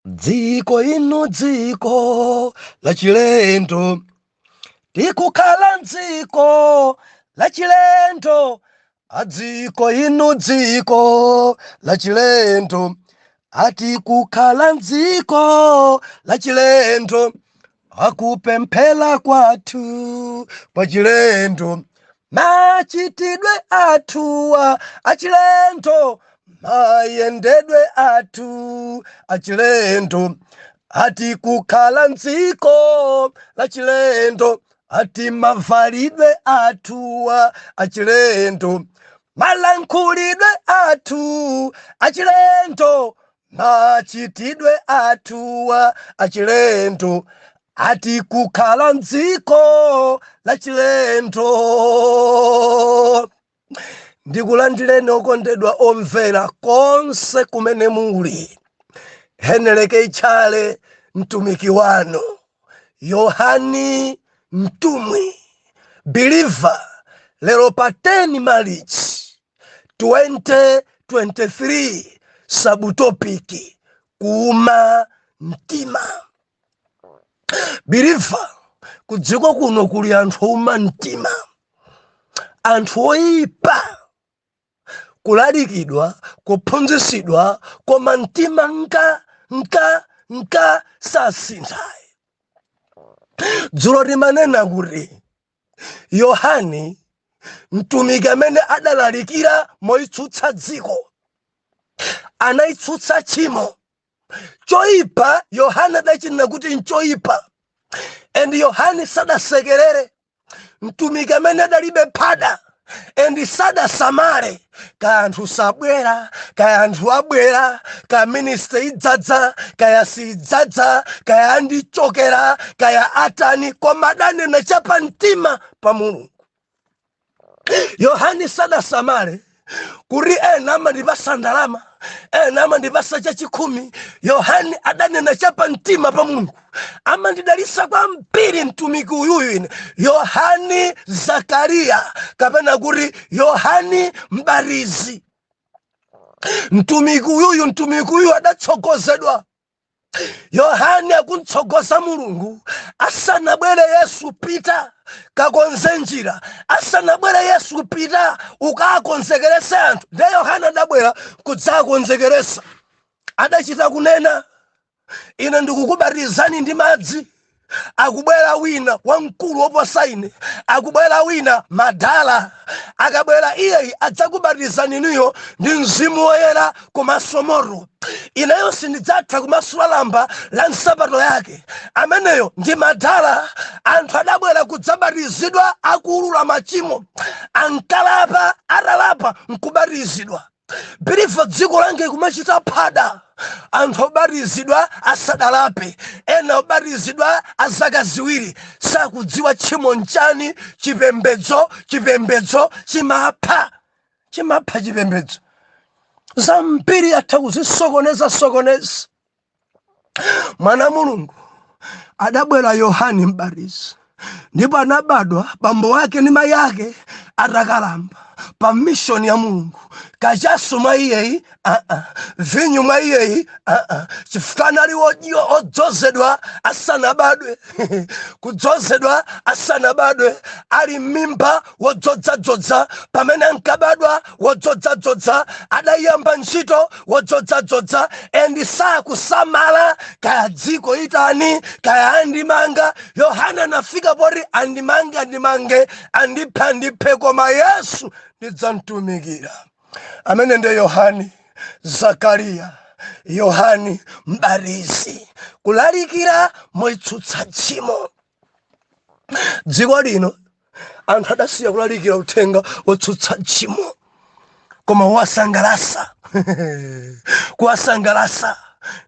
Dziko inu, dziko lachilendo, tikukhala mdziko lachilendo. Adziko inu, dziko lachilendo, ati kukhala mdziko lachilendo, akupemphera kwathu kwachilendo, machitidwe athuwa achilendo, mayendedwe athu achilendo, ati kukhala mdziko lachilendo, ati mavalidwe athuwa achilendo, malankhulidwe athu achilendo, machitidwe athuwa achilendo, ati kukhala mdziko lachilendo. Ndikulandireni okondedwa omvera konse kumene muli. Heneleke Ichale, mtumiki wanu Yohani mtumwi believer, lero pa 10 March 2023, subtopic kuuma mtima. Believer, kudziko kuno kuli anthu ouma mtima, anthu oyipa, kulalikidwa, kuphunzitsidwa, koma mtima nka nka nka sasinthayi. Dzulo timanena kuti Yohani mtumiki amene adalalikira moyitsutsa dziko, anayitsutsa tchimo, choyipa. Yohane adachinena kuti nchoyipa, and Yohane sadasekerere. Mtumiki amene adalibe phada and sadasamale kaya anthu sabwera, kaya anthu abwera, kaya ministry idzadza, kaya sidzadza, kaya andichokera, kaya atani, koma adanena chapamtima pa Mulungu. Yohane sadasamale kuti ena amandipasa ndalama, ena amandipasa chachikhumi. Yohane adanena chapamtima pa Mulungu. Amandidalisa kwambiri mtumiki uyuyu ine, Yohani Zakariya, kapena kuti Yohani Mbatizi. Mtumiki uyuyu, mtumiki uyu adatsogozedwa. Yohane akuntsogoza Mulungu asanabwere Yesu: "Pita kakonze njira." Asanabwere Yesu: "Pita ukakonzekerese anthu." Ndiye Yohane adabwera kudzakonzekeresa. Adachita kunena, "Ine ndikukubatizani ndi madzi, akubwera wina wamkulu woposa ine, akubwera wina madala. Akabwera iyeyi adzakubatizani inuyo ndi Mzimu Woyera komanso moto. Ineyo sindidzatha kumasula lamba la nsapato yake. Ameneyo ndi madala." Anthu adabwera kudzabatizidwa akuulula machimo, ankalapa, atalapa nkubatizidwa. Believer, dziko lange kumachita phada, anthu obatizidwa asadalape, ena obatizidwa azaka 2, sakudziwa tchimo nchani. Chipembedzo, chipembedzo chimapha, chimapha chipembedzo. Zambiri atha kuzisokoneza sokoneza. Mwana Mulungu adabwera Yohani Mbatizi, ndipo anabadwa bambo wake ndi mayi ake atakalamba, pa mission ya Mulungu. Kachaso mwa iyeyi aa, vinyu mwa iyeyi aa, chifukwa anali odzozedwa asanabadwe. Kudzozedwa asanabadwe, ali m'mimba wodzozadzodza, pamene ankabadwa wodzozadzodza, adayamba ntchito wodzozadzodza, and sakusamala kaya dziko itani, kaya andimanga. Yohana anafika poti andimange, andimange, andiphe, andiphe, koma Yesu ndidzamtumikira. Amene ndiye Yohani Zakariya, Yohani Mbatizi, kulalikira moitsutsa tchimo. Dziko lino anthu adasiya kulalikira uthenga wotsutsa tchimo, koma wasangalasa, kuwasangalasa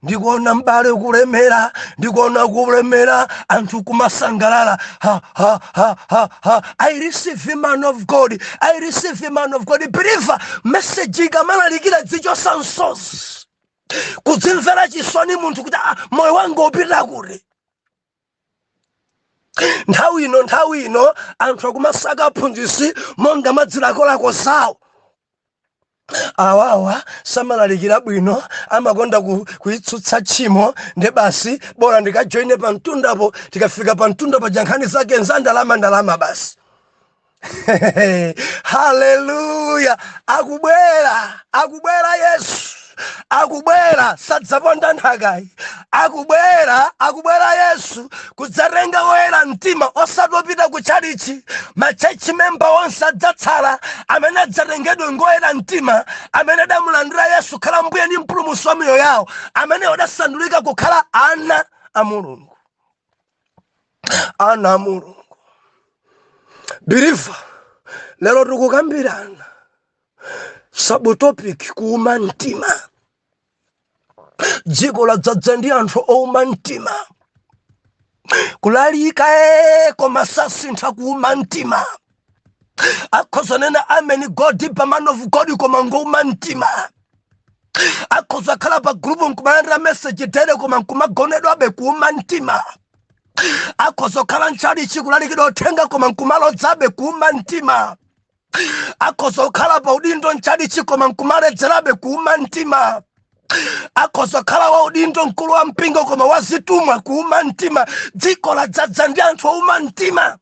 ndikuona m'bale kulemera, ndikuona kulemera, anthu kumasangalala, "Ha ha ha ha ha, I receive man of God, I receive man of God." Believer, message ikamalalikira dzichosa msozi, kudzimvera chisoni munthu kuti, "Ah, moyo wanga upita kuti?" Nthawi ino, nthawi ino anthu akumasaka aphunzitsi monga madzilakolako zawo. Awawa samalalikira bwino, amakonda kuitsutsa tchimo, nde basi bola ndikajoine pa mtundapo. Tikafika pa mtunda paja, nkhani zake nza ndalama, ndalama basi. Haleluya! Akubwera, akubwera Yesu, akubwera, sadzaponda nthakayi. Akubwera, akubwera Yesu kudzatenga woyera mtima, osati opita ku chalichi. Ma church member onse adzatsala. Amene adzatengedwe ngoyera mtima, amene adamulandira Yesu kukhala Mbuye ndi Mpulumutsi wa miyoyo yawo, amene adasandulika kukhala ana a Mulungu, ana a Mulungu. Believer, lero tikukambirana subtopic kuuma mtima. Dziko ladzadza ndi anthu ouma mtima. Kulalika ee, koma sasintha, kuuma mtima. Akhoza nena "Amen, go deeper, man of God," koma ngouma mtima. Akhoza khala pa group nkumalandira message tere, koma nkumagonedwabe, kuuma mtima. Akhoza kukhala mchalichi, kulalikidwa uthenga, koma nkumalodzabe, kuuma mtima. Akhoza kukhala pa udindo mchalichi, koma nkumaledzerabe, kuuma mtima. Akhoza kukhala wa udindo, mkulu wa mpingo, koma wazitumwa, kuuma mtima. Dziko ladzadza ndi anthu ouma mtima.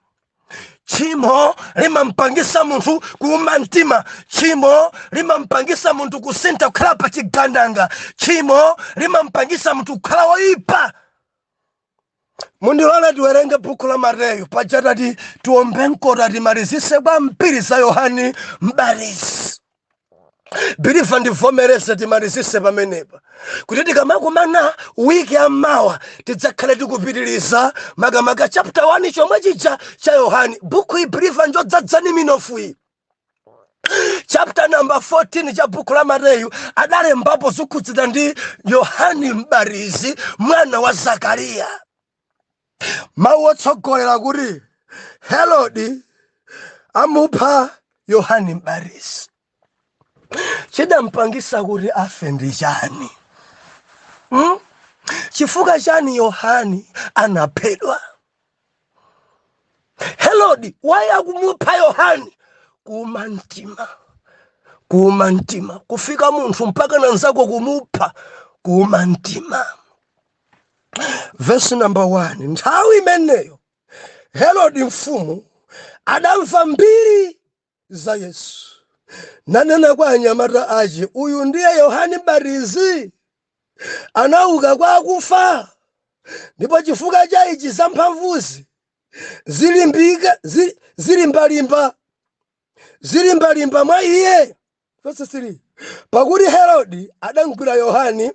Tchimo limampangisa munthu kuuma mtima. Tchimo limampangisa munthu kusintha kukhala pa chigandanga. Tchimo limampangisa munthu kukhala woipa. Mundilole tiwerenge buku la Mateyu. Paja tati tiombe mkota, timalizise kwambiri za Yohani Mbatizi. Believer, ndivomereze, timalizise pamenepa kuti tikamakumana wiki yammawa tidzakhale tikupitiriza makamaka chapter 1 chomwe chija cha Yohani. Buku iyi, believer, njodzadzani minofu iyi. Chapter number 14 cha buku la Mateyu adalembapo zokhudzana ndi Yohani Mbatizi, mwana wa Zakariya. Mawu otsogolera kuti Herodi amupha Yohani Mbatizi. Chidampangisa kuti afe ndi chani, Chifukwa chani Yohani anaphedwa? Herodi waya kumupha Yohani. Kuuma mtima, kuuma mtima, kufika munthu mpaka nanzako kumupha, kuuma mtima. Verse number 1: Nthawi imeneyo Herodi mfumu adamva mbiri za Yesu, nanena kwa anyamata ace, "Uyu ndiye Yohani Mbatizi, anauka kwa akufa, ndipo chifukwa cha ichi zamphamvuzi zilimbika zilimbalimba, zilimbalimba mwa iye." Verse 3: Pakuti Herodi adamgwira Yohani,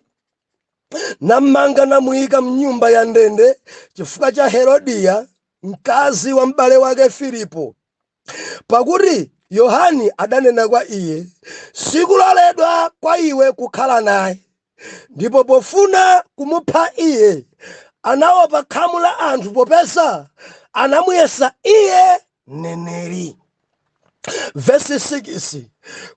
nammanga, namuyika mnyumba ya ndende chifukwa cha Herodiya, mkazi wa m'bale wake Filipo, pakuti Yohani adanena kwa iye, "Sikuloledwa kwa iwe kukhala naye." Ndipo pofuna kumupha iye, anaopa khamu la anthu, popeza anamuyesa iye mneneri. Vesi 6: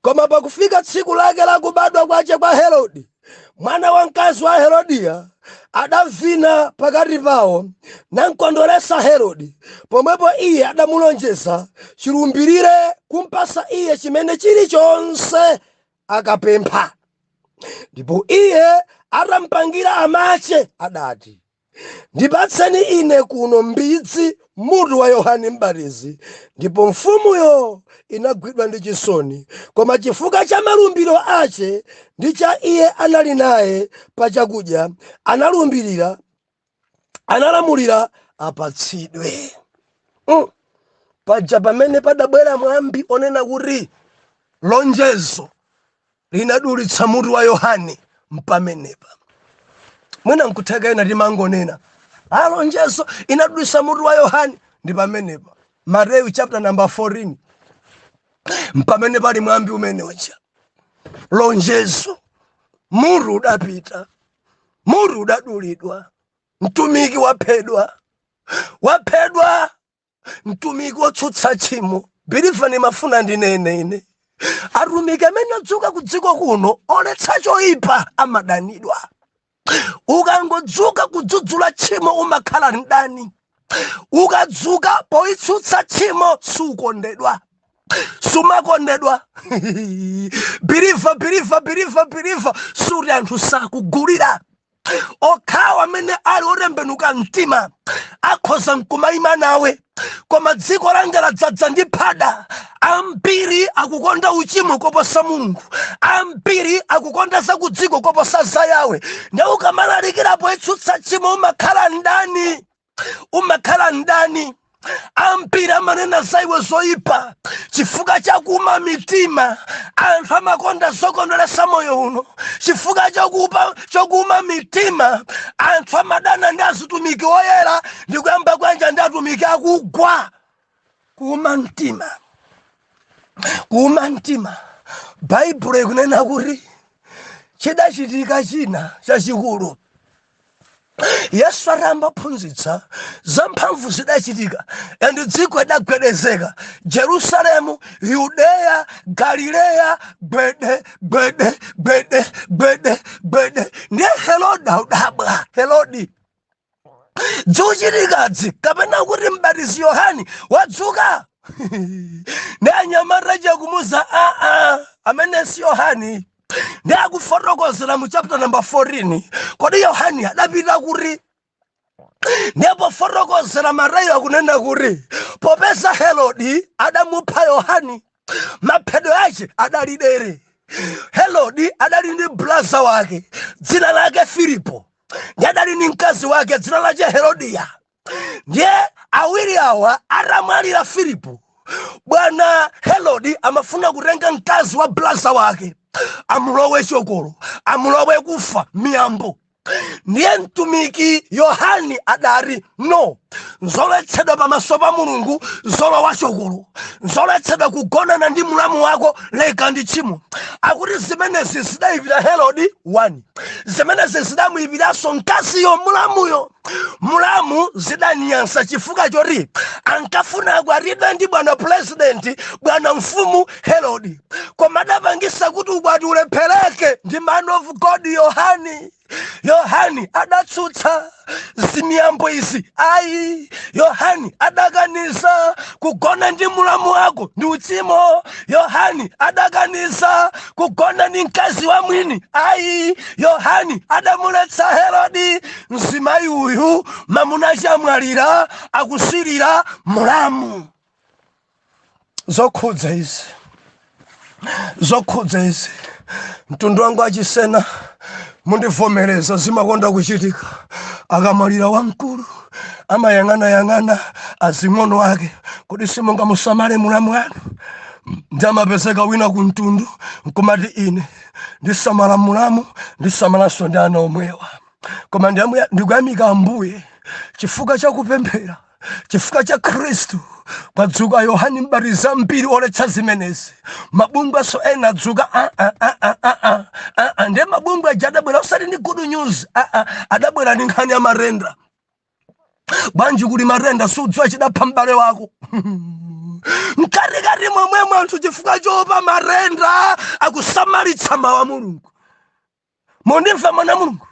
Koma pakufika tsiku lake la kubadwa kwace kwa Herodi, mwana wamkazi wa Herodiya adavina pakati pawo, namkondweresa Herodi. Pomwepo iye adamulonjeza chilumbirire kumpasa iye chimene chilichonse akapempha. Ndipo iye atampangira amache adati, "Ndipatseni ine kuno mbidzi mutu wa Yohane Mbatizi." Ndipo mfumuyo inagwidwa ndi chisoni, koma chifukwa cha malumbiro ache ndi cha iye anali naye pachakudya, analumbirira, analamulira apatsidwe. Paja pamene padabwera mwambi onena kuti lonjezo linadulitsa mutu wa Yohane mpamenepa. Mwina nkutheka ena timangonena a lonjezo inadulitsa mutu wa Yohane, ndi pamenepa. Mateyu chapter number 14 mpamene pali mwambi umene uja. Lonjezo, mutu udapita, mutu udadulidwa, mtumiki waphedwa, waphedwa mtumiki wotsutsa tchimo. Believer, ndimafuna ndinene ine, atumiki amene adzuka ku dziko kuno oletsa choyipa amadanidwa. Ukangodzuka kudzudzula tchimo, umakhala mdani. Ukadzuka poitsutsa tchimo, sukondedwa. Sumakondedwa. Believer, believer, believer, believer, suri anthu sakugulira. Okhawa amene ali otembenuka mtima akhoza nkumayima nawe, koma dziko langa ladzadza ndi phada. Ambiri akukonda uchimo koposa Mulungu, ambiri akukonda zakudziko koposa za Yawe. Ndi ukamalalikirapo itsutsa tchimo, umakhala ndani? Umakhala ndani? Ambiri amanena za iwe zoyipa chifukwa chakuma mitima. Anthu amakonda zokondweresa moyo uno. Chifukwa chokuma mitima, anthu amadana ndi azitumiki oyera ndikuyamba kwanja ndi atumiki akugwa. Kuuma mtima, kuuma mtima. Baibulo ikunena kuti chidachitika china chachikulu. Yesu atayamba kuphunzitsa, zamphamvu zidachitika and dziko idagwedezeka. Jerusalemu, Yudeya, Galileya, gwede gwede gwede gwede gwede. Ndiye Herode audabwa. Herodi, dzuchitikadzi kapena kuti Mbatizi Yohani wadzuka? Ndi anyamata chakumuza, aa, amene si Yohani. Ndi akufotokozera mu chapter number 14, kodi Yohani adapita kuti? Ndipo fotokozera Mateyo akunena kuti popeza Herodi adamupha Yohani, maphedwe ache adali dere. Herodi adali ndi brother wake dzina lake Filipo, ndi adali ndi mkazi wake dzina lake Herodiya. Ndiye awiri awa atamwalira Filipo, bwana Herodi amafuna kutenga mkazi wa brother wake, amulowe chokolo, amulowe kufa miyambo. Ndiye mtumiki Yohani adati, "No, nzoletsedwa pamaso pa Mulungu zolowa chokolo, nzoletsedwa kugonana ndi mlamu wako, leka ndi tchimo." Akuti zimenezi zidayipira Herodi 1, zimenezi zidamuyipiranso mkaziyo, mlamuyo. Mlamu zidanyansa chifukwa choti ankafuna akwatidwe ndi bwana president, bwana mfumu Herodi, koma adapangisa kuti ukwati ulephereke ndi man of God Yohani. Yohani adatsutsa zimiyambo izi ayi. Yohani adakaniza kugona ndi mlamu wako ndi uchimo. Yohani adakaniza kugona ndi mkazi wa mwini ayi. Yohani adamuletsa Herodi. Mzimayi uyu mamuna achamwalira, akusirira mlamu. Zokhudza izi, zokhudza izi, mtundu wangu achisena mundivomereza, zimakonda kuchitika. Akamwalira wamkulu, amayang'anayang'ana azing'ono ake, "Kodi simungamusamale mulamu wanu?" Ndi amapezeka wina kumtundu nkumati, "Ine ndisamala mulamu, ndisamalanso ndi ana omwewa." Koma ndikuyamika Ambuye chifukwa chakupemphera, chifukwa cha Khristu kwadzuka Yohani Mbatizi ambiri oletsa zimenezi. Mabungweso ena adzuka. Ah, ah, ah, ah, ah, ah, ah, ah. Ndiye mabungwe aja adabwera osati ndi good news, ah, ah. Adabwera ndi nkhani ya matenda. Bwanji kuli matenda? Sudziwa chidapha m'bale wako mkatikati momwemo. Anthu chifukwa choopa matenda akusamalitsa mawu a Mulungu. Mundimva, mwana Mulungu?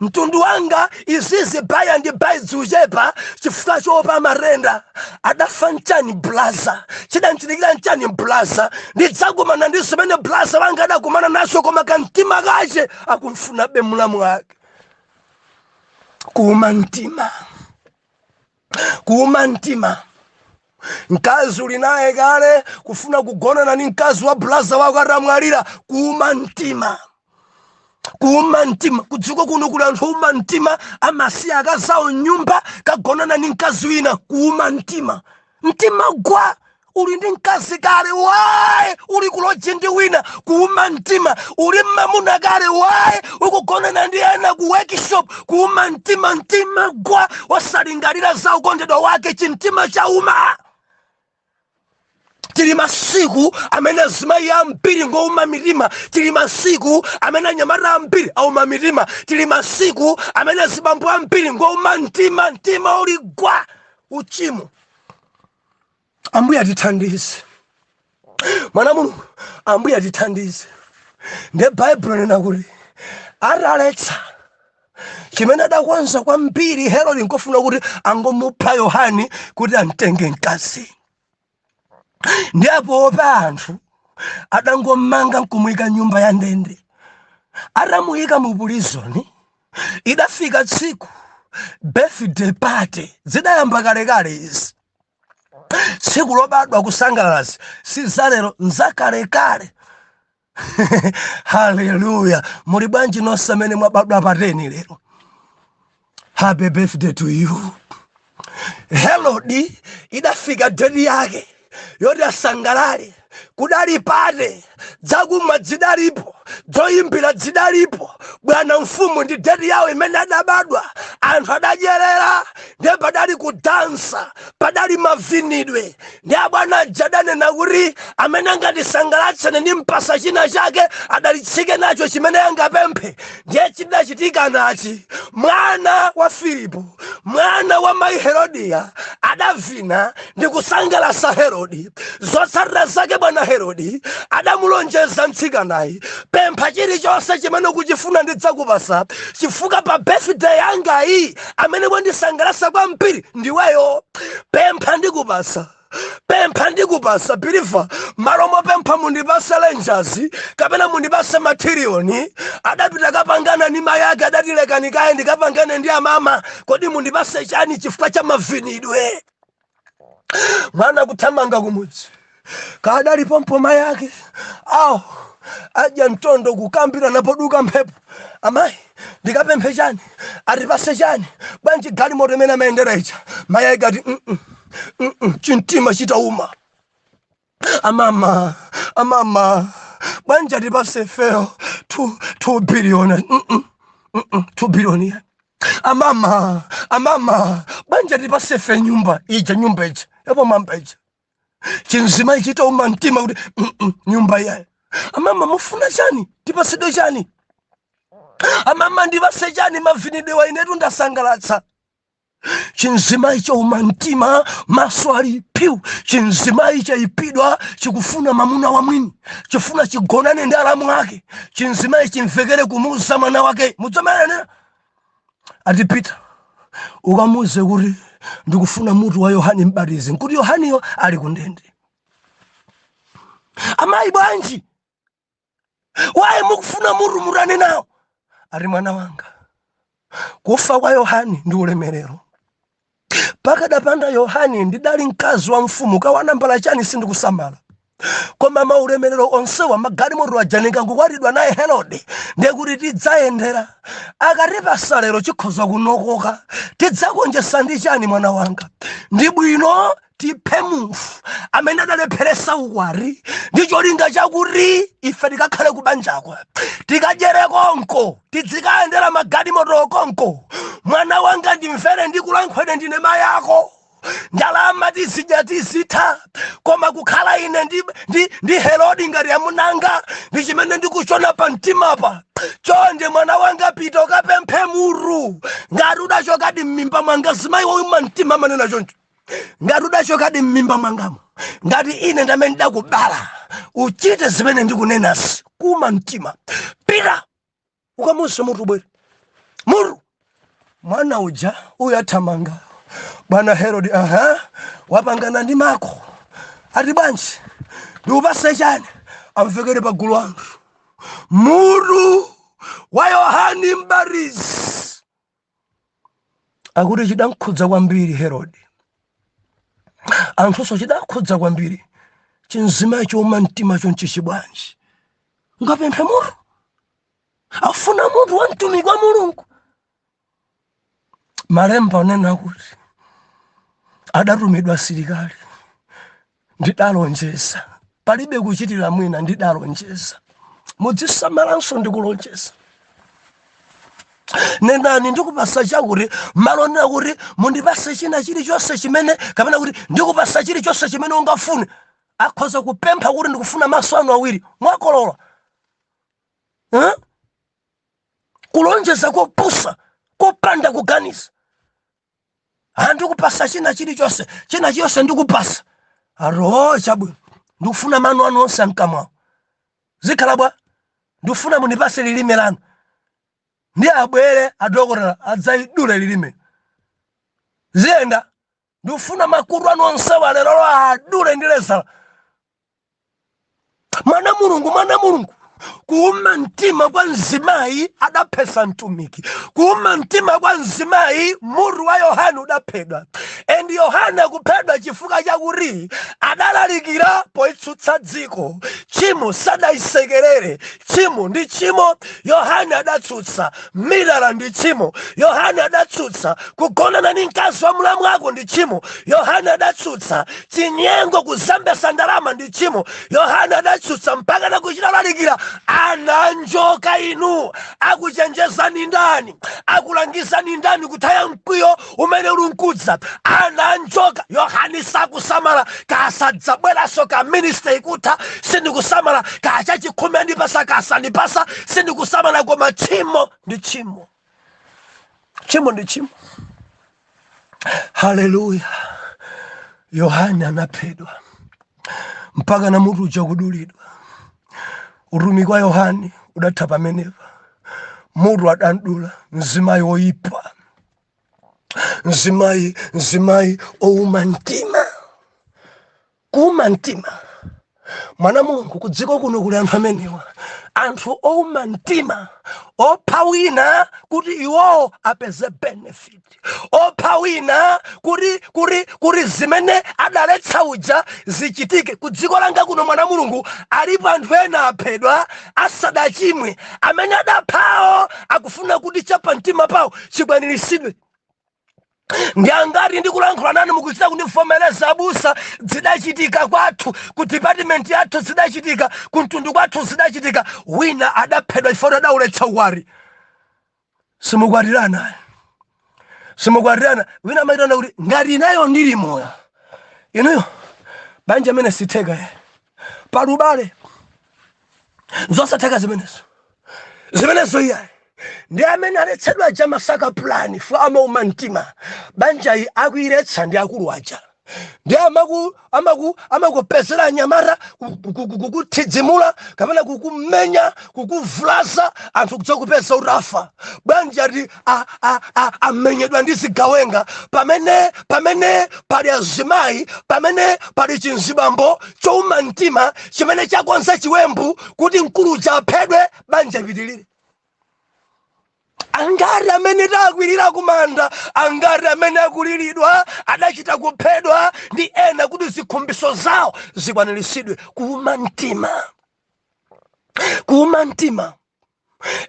Mtundu wanga, izizi baya ndi bayi ziuchepa chifukwa choopa matenda. Adafa mchani brother? Chidanchitikira mchani brother? Ndidzakumana ndi zimene brother wanga adakumana nazo, koma kamtima kache akumfunabe mulamu wake. Kuuma mtima, kuuma mtima. Mkazi uli naye kale, kufuna kugonana ni mkazi wa brother wako atamwalira. Kuuma mtima, kuuma mtima. Kudziko kuno kuli anthu ouma mtima, amasiya akazawo nyumba kagonana ni mkazi wina. Kuuma mtima, mtima gwa. Uli ndi mkazi kale, why uli ku lodge ndi wina? Kuuma mtima. Uli mmamuna kale, why ukugonana ndi ena ku workshop? Kuuma mtima, mtima gwa, wasalingalira za ukondedwa wake, chimtima chauma. Tili masiku amene azimayi ambiri ngouma mitima. Tili masiku amene anyamata ambiri auma mitima. Tili masiku amene azibambo ambiri ngouma mtima, mtima uli gwa, uchimo. Ambuye atithandize, mwana Mulungu, Ambuye atithandize. Ndiye Baibulo nena kuti ataletsa, chimene adakonza kwambiri Herodi nkofuna kuti angomupha Yohani kuti amtenge mkazi. Ndi apo anthu adangomanga nkumuyika nyumba ya ndende. Atamuyika mu prison, idafika tsiku birthday party. Zidayamba kalekale izi, tsiku lobadwa kusangalala si zalero, nzakalekale. Haleluya! Muli bwanji nonse amene mwabadwa pa 10 lero? Happy birthday to you. Herodi idafika date yake yoti asangalale. Kudali party, dzakumwa dzidalipo, dzoyimbira dzidalipo. Bwana mfumu ndi date yawo imene adabadwa, anthu adadyerera, ndiye padali kudansa, padali mavinidwe. Ndi abwana aja adanena kuti amene angatisangalatse ndi mpasa china chake adalitsike nacho chimene angapemphe. Ndiye chidachitika nachi: mwana wa Filipo, mwana wa mayi Herodiya, adavina ndi kusangalatsa Herodi. Zotsatira zake, bwana Herodi adamulonjeza mtsikanayi, "Pempha chilichonse chimene ukuchifuna, ndidzakupasa, chifukwa pa birthday yangayi amene wandisangalatsa kwambiri ndiweyo. Pempha, ndikupasa. Pempha, ndikupasa." Believer, malo mopempha mundipase Rangers kapena mundipase matiriyoni, adapita kapangana ndi mayi ake. Adati, "Lekani kaye ndikapangane ndi amama. Kodi mundipase chani chifukwa cha mavinidwe?" Mwana kuthamanga kumudzi, kadali pompo mayi ake awo adya mtondo kukambira napoduka mphepo. "Amayi, ndikapemphe chani? Atipase chani? Bwanji galimoto imene amayendera ija?" Mayi ake ati, Chimtima chitauma. "Amama, amama, bwanji atipase feyo 2 billion?" 2 billion ya." "Amama, amama, bwanji atipase fe nyumba ija, nyumba ija yapamwamba ija?" Chinzima chitauma mtima kuti, Nyumba iyayo." "Amama, mufuna chani? Tipasidwe chani? Amama, ndipase chani? Mavinidwe wa inetu ndasangalatsa." Chinzimayi chauma mtima, maso ali piu. Chinzimayi chayipidwa, chikufuna mamuna wa mwini, chifuna chigonane ndi alamu ake. Chinzimayi chimvekere kumuuza mwana wake mudzomayanena ati, "Pita ukamuuze kuti ndikufuna mutu wa Yohani Mbatizi," nkuti Yohaniyo ali kundende. "Amayi, bwanji? Waye mukufuna mutu mutane nawo?" Ati, "Mwana wanga, kufa kwa Yohani ndi ulemerero. Pakadapanda Yohani ndidali mkazi wa mfumu kawanambala chani, sindikusamala. Koma maulemerero onsewa, magalimoto aja, ndingangokwatidwa naye Herode, ndiye kuti tidzayendera. Akatipasa lero chikhoza kunokoka, tidzakonjesa ndi chani? Mwana wanga, ndi bwino tiphe munthu amene adalepheresa ukwati ndi cholinga chakuti ife tikakhale kubanjako, tikadyere konko, tidzikayendera magalimoto konko. Mwana wanga, ndimvere ndikulankhwene, ndine mayako. Ndalama tizidya, tizitha, koma kukhala ine ndi Herodi ngati amunanga ndi chimene ndikuchona pa mtimapa. Chonde mwana wanga, pita ukapemphe mutu ngati udachokadi m'mimba mwanga." Zimayi woyuma mtima amanena choncho: "Ngati udachokadi m'mimba mwangamo, ngati ine ndamene ndakubala, uchite zimene ndikunenasi." Kuma mtima, "Pita ukamuze mutu, bwere mutu." Mwana uja uyu athamanga. Bwana Herodi, aha, wapangana ndi mako. Ati, "Bwanji, ndiupase chani?" Amvekere pagulu anthu, "Mutu wa Yohani Mbatizi." Akuti chidamkhudza kwambiri Herodi, anthunso chidakhudza kwambiri. Chinzimayi choma mtima chonchichi bwanji ngapemphe mutu? Afuna mutu wa mtumiki wa Mulungu. Malemba anena kuti adatumidwa asilikali. Ndidalonjeza, palibe kuchitira mwina, ndidalonjeza. Mudzisamalanso ndi kulonjeza. Nenani, "Ndikupasa chakuti," malo nena kuti mundipase china chilichonse chimene, kapena kuti ndikupasa chilichonse chimene ungafune. Akhoza kupempha kuti ndikufuna maso anu awiri, mwakolola, eh? Kulonjeza kopusa, kopanda kuganiza. "Andikupasa china chilichonse, china chilichonse ndikupasa." Aro, "Chabwino, ndikufuna mano anu onse amkamwawo." Zikhala bwa? "Ndikufuna mundipase lilime lanu." Ndi abwere adokotala adzayidule lilime. Ziyenda? "Ndikufuna makutu anu onsewa lerolo adule ndi lezala." Mwana Mulungu, mwana Mulungu, kuuma mtima kwa mzimayi adaphesa mtumiki. Kuuma mtima kwa mzimayi, mutu wa Yohane udaphedwa. And Yohane akuphedwa chifukwa chakuti adalalikira poitsutsa dziko. Tchimo sadayisekerere. Tchimo ndi tchimo, Yohane adatsutsa. Mitala ndi tchimo, Yohane adatsutsa. Kugonana ndi mkazi wa mlamu wako ndi tchimo, Yohane adatsutsa. Chinyengo, kuzembesa ndalama ndi tchimo, Yohane adatsutsa. Mpaka nakuchita lalikira, ana njoka inu, akuchenjezani ndani? Akulangizani ndani kutaya mkwiyo umene uli nkudza? Ana njoka. Yohane sakusamala kasadzabweranso ka ministry ikutha, sindikusamala kachachikhumi andipasa kasandipasa, sindikusamala, koma tchimo ndi tchimo, tchimo ndi tchimo. Haleluya! Yohane anaphedwa mpaka na mutu uja kudulidwa. Utumiki wa Yohane udatha pamenepa. Mutu adandula mzimayi woyipa, mzimayi, mzimayi ouma mtima, kuuma mtima. Mwana Mulungu, kudziko kuno kuli anthu amenewa, anthu ouma mtima, opha wina kuti iwowo apeze benefit, opha wina kuti zimene adaletsa uja zichitike. Ku dziko langa kuno, mwana Mulungu, alipo anthu ena aphedwa asadachimwe. Amene adaphawo akufuna kuti chapamtima pawo chikwaniritsidwe. Ndi angati ndikulankhula nanu mukuchita kundivomereza, abusa, zidachitika kwathu, ku department yathu zidachitika, ku mtundu kwathu zidachitika. Wina adaphedwa chifukwa adauletsa ukwati. Simukwatirana, simukwatirana. Wina amaitana kuti ngati inayo ndili moyo, inuyo banja amene sitheka ye palubale, zosatheka zimenezo, zimenezo iyayi. Ndi amene aletsedwa aja masaka plan fo amauma mtima. Banjayi akuiletsa ndi akulu aja, ndi amakupezera anyamata kukuthidzimula kapena kukumenya, kukuvulaza, anthu kudzakupeza utafa. Bwanji ati amenyedwa ndi zigawenga, pamene pali azimayi, pamene pali chinzibambo chouma mtima chimene chakonza chiwembu kuti mkulu uja aphedwe, banja ipitilire. Angati amene takwirira kumanda, angati amene akuliridwa adachita kuphedwa ndi ena kuti zikhumbiso zawo zikwaniritsidwe. Kuuma mtima, kuuma mtima.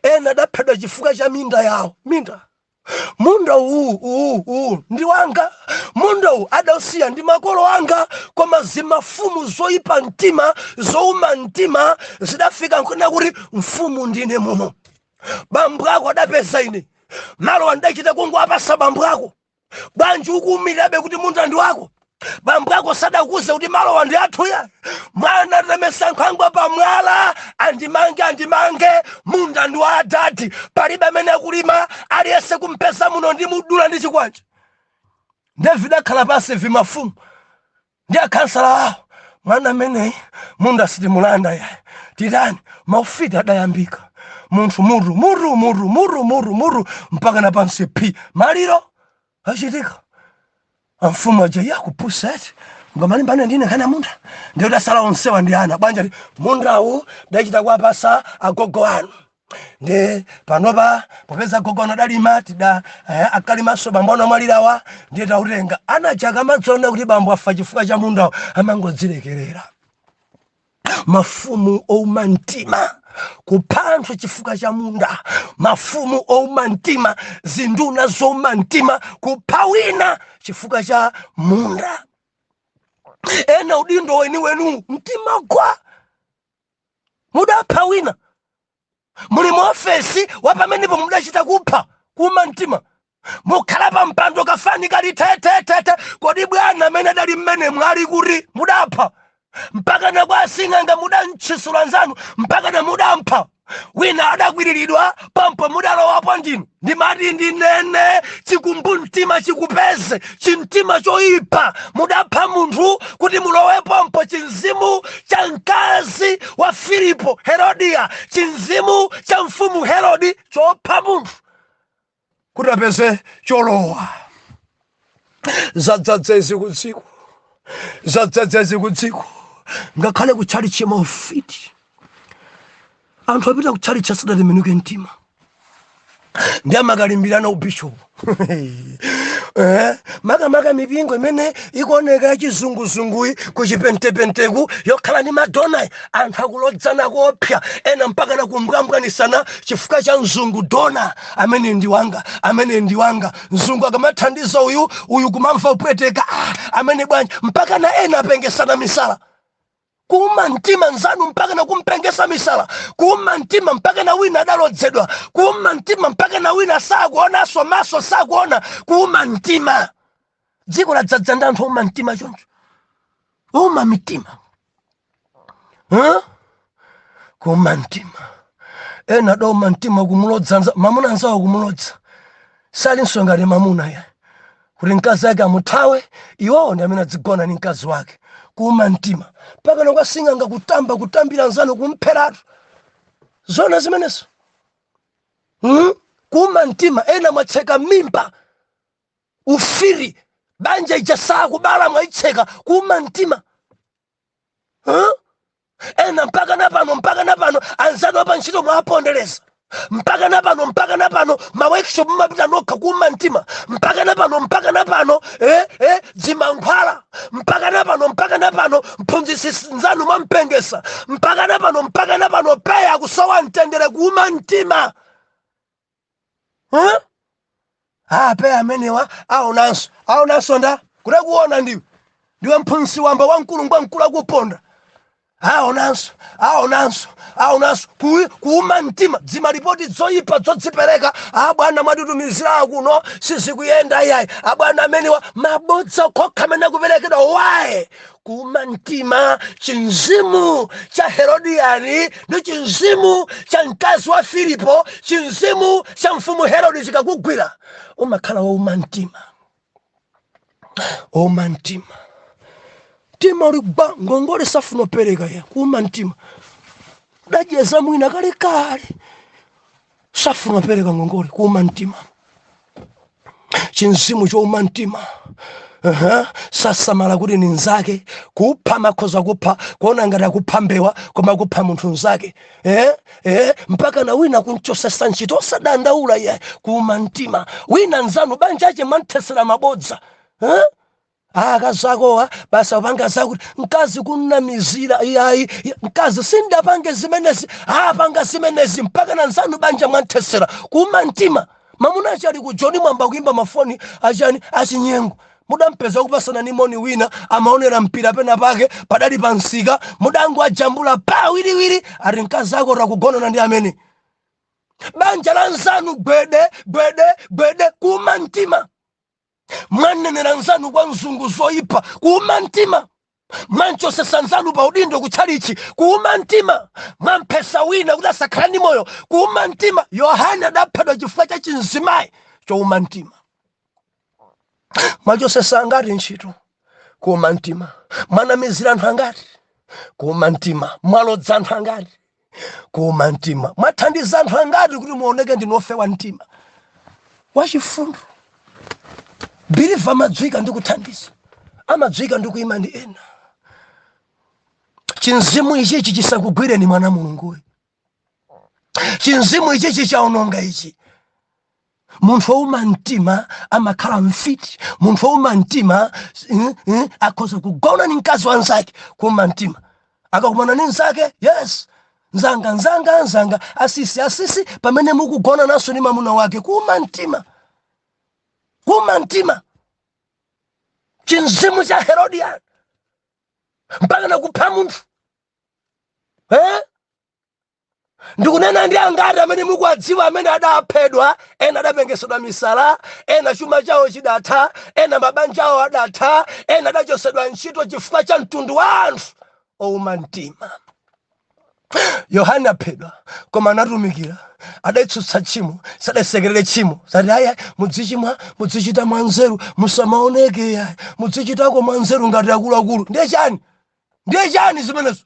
Ena adaphedwa chifukwa cha minda yawo. Minda, munda uwu, uwu, uwu ndi wanga, munda uwu adausiya ndi makolo anga. Koma zimafumu zoyipa mtima, zouma mtima, zidafika nkunena kuti mfumu ndine muno, bambo ako adapeza ine, malo andachita kungowapasa bambo ako. Bwanji ukuwumirirabe kuti munda ndi wako? Bambo ako sadakuze kuti malowa ndi athuya. Mwana atemesa nkhwangwa pamwala, andimange, andimange, munda ndi wa adadi, palibe amene akulima, aliyense kumpeza muno ndi mudula ndi chikwanja. David akhala pansi vimafumu ndi akhansala awo, mwana ameneyi munda sitimulanda yayi, titani? Maufiti adayambika. Munthu mutu, mutu, mutu, mutu, mutu, mutu, mpaka na pansi phi. Maliro achitika. Amfumu aja yakupusa eti ngamalimbana ndine kana munda, ndiyo tasala onsewa ndi ana. Bwanja ti mundawu dachita kuwapasa agogo anu, ndi panopa popeza agogo anu adalima, tida akalimanso bambo anu amwalirawa, ndiye tautenga. Ana chaka amadzaona kuti bambo afa chifukwa cha mundawo, amangodzilekerera. Mafumu ouma mtima, kupha anthu chifukwa cha munda. Mafumu ouma mtima, zinduna zouma mtima, kupha wina chifukwa cha munda. Ena udindo weniwenu mtima gwa, mudapha wina muli mu ofesi wapamenepo, mudachita kupha, kuuma mtima. Mukhala pa mpando kafani kali tetetete, kodi bwana amene adali mmene mwali kuti mudapha? Mpaka na kwa asing'anga mudamtchisula nzanu, mpaka na mudampha wina, adakwiriridwa pampo, mudalowapo ndinu. Ndimati ndinene chikumbu mtima chikupeze, chimtima choyipa, mudapha munthu kuti mulowe pompo. Chinzimu cha mkazi wa Filipo Herodia, chinzimu cha mfumu Herodi chopha munthu kuti apeze cholowa. Zadzadzezi kudziko, zadzadzezi kudziko. Ngakhale kutchalichi maufiti, anthu apita kutchalichi asadatembenuke mtima ndi amakalimbirana ubishopu. Makamaka mipingo imene ikuoneka yachizunguzunguyi, kuchipentepenteku, yokhala ndi madona, anthu akulodzana koopsa, ena mpaka na kumbwambwanisana chifukwa cha mzungu dona amene ndi wanga, amene ndi wanga. Mzungu akamathandiza uyu, uyu kumamva upweteka, ah, amene bwanji, mpaka na ena apengesana misala. Kuuma mtima, nzanu mpaka na kumpengesa misala. Kuuma mtima mpaka na wina adalodzedwa. Kuuma mtima mpaka na wina sakuonanso, maso sakuona. Kuuma mtima, dziko ladzadza ndi anthu ouma mtima choncho, ouma mitima, huh? Kuuma mtima, ena adauma mtima kumulodza mamuna anzawo, kumulodza salinso ngati mamuna ya kuti mkazi ake amuthawe, iwowo ndi amene adzigona ni mkazi wake. Kuuma mtima mpaka nakwasing'anga kutamba, kutambira nzanu, kumpheratu. Zona zimenezo, Kuuma mtima, ena mwatseka mimba, ufiri, banja ija sakubala, mwayitseka. Kuuma mtima, huh? Ena mpaka napano, mpaka napano anzanu apa ntchito mwapondereza. Mpaka napano, mpaka napano ma workshop mumapita nokha. Kuuma mtima mpaka napano, mpaka napano dzimankhwala, mpaka napano, mpaka napano mphunzitsi nzanu mwampengesa, mpaka napano, mpaka napano peya kusowa mtendere. Kuuma mtima, huh? Ah, peya amenewa aonanso, aonanso nda kuti kuona ndiwe, ndiwe mphunzitsi wamba wamkulu, ngwamkulu akuponda. Aonanso, aonanso, aonanso. Kuuma mtima, dzimalipoti dzoyipa dzodzipereka: "Abwana, mwatitumizira kuno sizikuyenda." Iyayi, abwana amenewa, mabodza okha amene akuperekedwa. Why? Kuuma mtima. Chinzimu cha Herodiani ndi chinzimu cha mkazi wa Filipo, chinzimu cha mfumu Herodi chikakugwira umakhala wouma mtima, wouma mtima, mtima uli gwa, ngongole safuna opereka ya. Kuuma mtima, dajeza mwina kalekale, safuna opereka ngongole. Kuuma mtima, chinzimu chouma mtima. Sasamala kuti ni nzake. Kupha, makhoza kupha, kuona ngati akupha mbewa, koma kupha munthu nzake. Mpaka na wina kunchosesa ntchito osadandaula iye. Kuuma mtima, wina nzanu banja ache mwanthesera mabodza, eh? Akazakowa basa kupanga zakuti, mkazi kunnamizira: "Iyayi mkazi, sindapange zimenezi." Apanga zimenezi, mpaka na nzanu banja mwanthesera. Kuuma mtima, mamuna achi ali kujoni, mwamba kuimba mafoni achani, achinyengo. Mudampeza kupasana ni moni, wina amaonera mpira pena pake padali pa msika, mudango ajambula pa wiriwiri, ati mkazi ako rakugonana ndi amene. Banja la nzanu gwede gwede gwede. Kuuma mtima, mwanenera nzanu kwa mzungu zoyipa. Kuuma mtima, mwanchosesa nzanu pa udindo kutchalichi. Kuuma mtima, mwamphesa wina kuti asakhala ndi moyo. Kuuma mtima, Yohane adaphedwa chifukwa cha chinzimayi chouma mtima. Mwachosesa angati ntchito? Kuuma mtima. Mwanamizira anthu angati? Kuuma mtima. Mwalodza anthu angati? Kuuma mtima. Mwathandiza anthu angati kuti muoneke ndinu ofewa mtima, wachifundo? Believer amadziwika ndi kuthandiza, amadziwika ndi kuyima ndi ena. Chinzimu ichichi chisakugwireni, mwana Mulunguyu. Chinzimu ichichi chaononga ichi. Munthu wouma mtima amakhala mfiti. Munthu wouma mtima akhoza kugona ni mkazi wanzake. Kuuma mtima, akakumana ni nzake, "Yes, nzanga, nzanga, nzanga, asisi, asisi," pamene mukugona naso ni mamuna wake. Kuuma mtima, kuuma mtima, chinzimu cha Herodian mpaka nakupha munthu, eh? Ndikunena ndi angati amene mukuwadziwa amene adaphedwa? Ena adapengesedwa misala, ena chuma chawo chidatha, ena mabanja awo adatha, ena adachosedwa ntchito chifukwa cha mtundu wa anthu ouma mtima. Yohane aphedwa, koma anatumikira, adaitsutsa tchimo, sadasekerere tchimo. Sati aya, mudzichimwa, mudzichita mwanzeru, musamaoneke yayi, mudzichitako mwanzeru ngati akuluakulu. Ndiye chani? Ndiye chani zimenezo?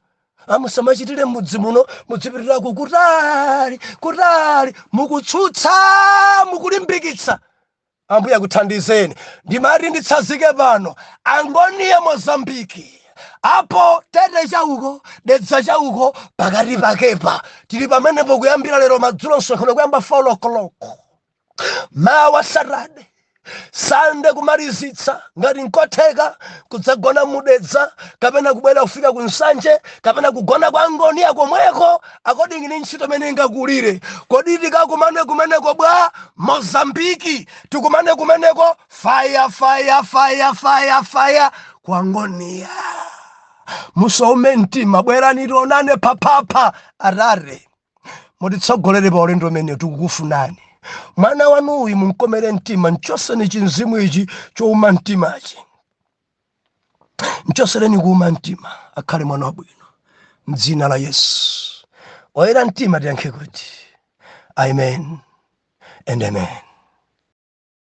Amusamachitire mudzi muno, mudzipitirako kutali kutali. Mukutsutsa, mukulimbikitsa. Ambuye akuthandizeni. Ndimati nditsazike pano. Angoniya Mozambiki. Apo Tete chauko, Dedza chauko, pakati pakepa tili pamenepo kuyambira lero madzulo, msonkhano kuyamba 4 o'clock, mawa Saturday, Sunday kumalizitsa. Ngati nkotheka kudzagona mudedza kapena kubwera kufika ku Nsanje kapena kugona kwa Ngoniya komweko, according ni ntchito imene ingakulire. Kodi tikakumane kumeneko bwa? Mozambiki tikumane kumeneko. Fire, fire, fire, fire, fire kwa Ngoniya. Musaume mtima, bwerani tionane paphapha. Arare mutitsogolere pa ulendo umene tikukufunani. Mwana wanuyu munkomere mtima, mchoseni chinzimu ichi chouma mtimachi, mchosereni kuuma mtima, akhale mwana wabwino mdzina la Yesu. Oyera mtima tiyankhe kuti amen and amen.